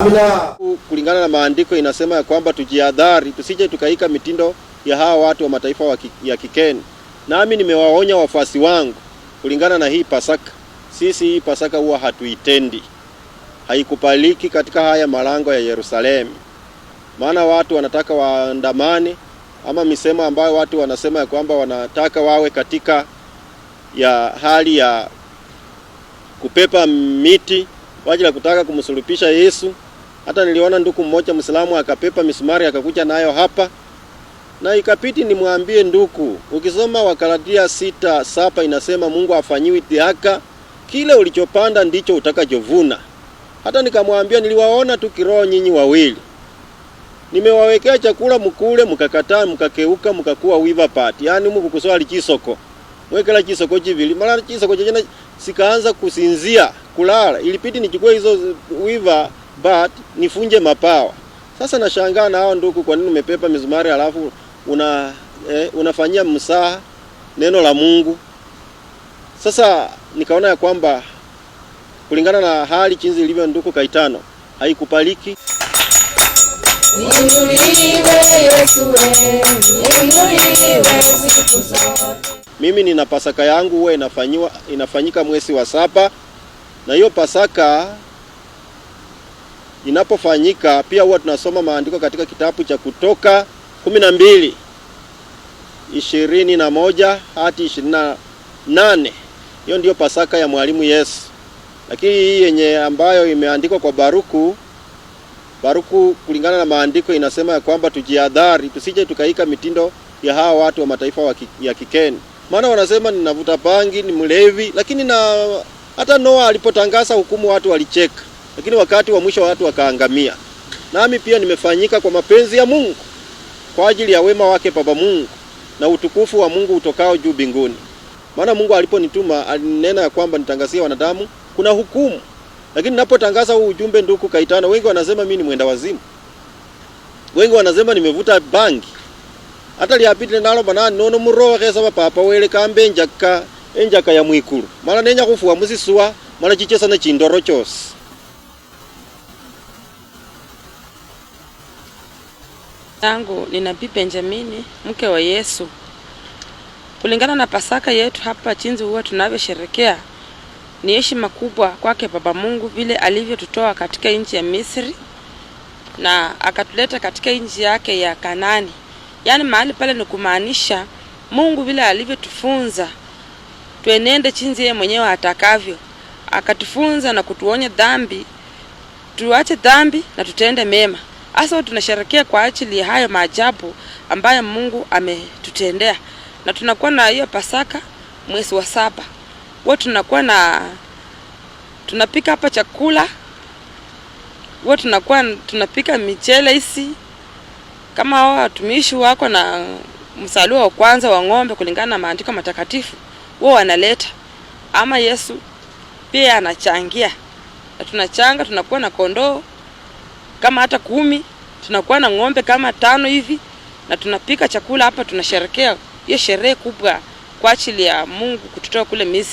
Amina. Kulingana na maandiko inasema ya kwamba tujihadhari tusije tukaika mitindo ya hawa watu wa mataifa ya kikeni. Nami nimewaonya wafuasi wangu kulingana na hii Pasaka. Sisi hii Pasaka huwa hatuitendi, haikubaliki katika haya malango ya Yerusalemu, maana watu wanataka waandamane, ama misemo ambayo watu wanasema ya kwamba wanataka wawe katika ya hali ya kupepa miti kwa ajili ya kutaka kumsulubisha Yesu. Hata niliona ndugu mmoja Muislamu akapepa misumari akakuja nayo hapa, na ikapiti nimwambie ndugu, ukisoma Wagalatia 6:7 inasema Mungu afanyiwi dhihaka, kile ulichopanda ndicho utakachovuna. Hata nikamwambia niliwaona tu kiroho nyinyi wawili, nimewawekea chakula mkule, mkakataa, mkakeuka, mkakuwa wiva pati, yani mukukuswali chisoko mwekela chisoko chivili mara chisoko chechena sikaanza kusinzia kulala, ilipiti nichukue hizo wiva but nifunje mapawa. Sasa nashangaa na hao ndugu, kwa nini umepepa mizumari halafu unafanyia msaha neno la Mungu? Sasa nikaona ya kwamba kulingana na hali chinzi ilivyo, ndugu Kaitano, haikupaliki. Inuliwe Yesu, inuliwe siku zote. Mimi nina Pasaka yangu huwa inafanyika mwezi wa 7, na hiyo Pasaka inapofanyika pia huwa tunasoma maandiko katika kitabu cha Kutoka 12:21 hadi 28. Hiyo ndiyo Pasaka ya Mwalimu Yesu. Lakini hii yenye ambayo imeandikwa kwa Baruku kulingana na maandiko inasema ya kwamba tujihadhari tusije tukaika mitindo ya hawa watu wa mataifa ya kikeni. Maana wanasema ninavuta bangi, ni mlevi, lakini na hata Noa alipotangaza hukumu watu walicheka, lakini wakati wa mwisho watu wakaangamia. Nami pia nimefanyika kwa mapenzi ya Mungu kwa ajili ya wema wake Baba Mungu na utukufu wa Mungu utokao juu mbinguni. Maana Mungu aliponituma alinena ya kwamba nitangazie wanadamu kuna hukumu. Lakini ninapotangaza huu ujumbe, ndugu Kaitano, wengi wanasema mimi ni mwenda wazimu. Wengi wanasema nimevuta bangi. Hata liapitile nalo bana nono muroho khesaba papa wele kambe enjaka ya mwikulu. Mala nenya khufuwa musisuwa, mala chichesa na chindoro chosi. Tangu ni Nabii Benjamini, mke wa Yesu. Kulingana na Pasaka yetu hapa chinzi huwa tunavyosherekea ni heshima kubwa kwake Baba Mungu vile alivyotutoa katika nchi ya Misri na akatuleta katika nchi yake ya Kanani. Yaani mahali pale ni kumaanisha Mungu vile alivyotufunza tuenende chinzi yeye mwenyewe atakavyo. Akatufunza na kutuonya dhambi, tuache dhambi na tutende mema. Hasa tunasherehekea kwa ajili ya hayo maajabu ambayo Mungu ametutendea. Na tunakuwa na hiyo Pasaka mwezi wa 7. Huwa tunakuwa na tunapika hapa chakula. Huwa tunakuwa tunapika michele hisi kama hao watumishi wako na msalua wa kwanza wa ng'ombe kulingana na maandiko matakatifu wao wanaleta, ama Yesu pia anachangia. Na tunachanga, tunakuwa na kondoo kama hata 10, tunakuwa na ng'ombe kama 5 hivi, na tunapika chakula hapa, tunasherehekea hiyo sherehe kubwa kwa ajili ya Mungu kututoa kule Misri.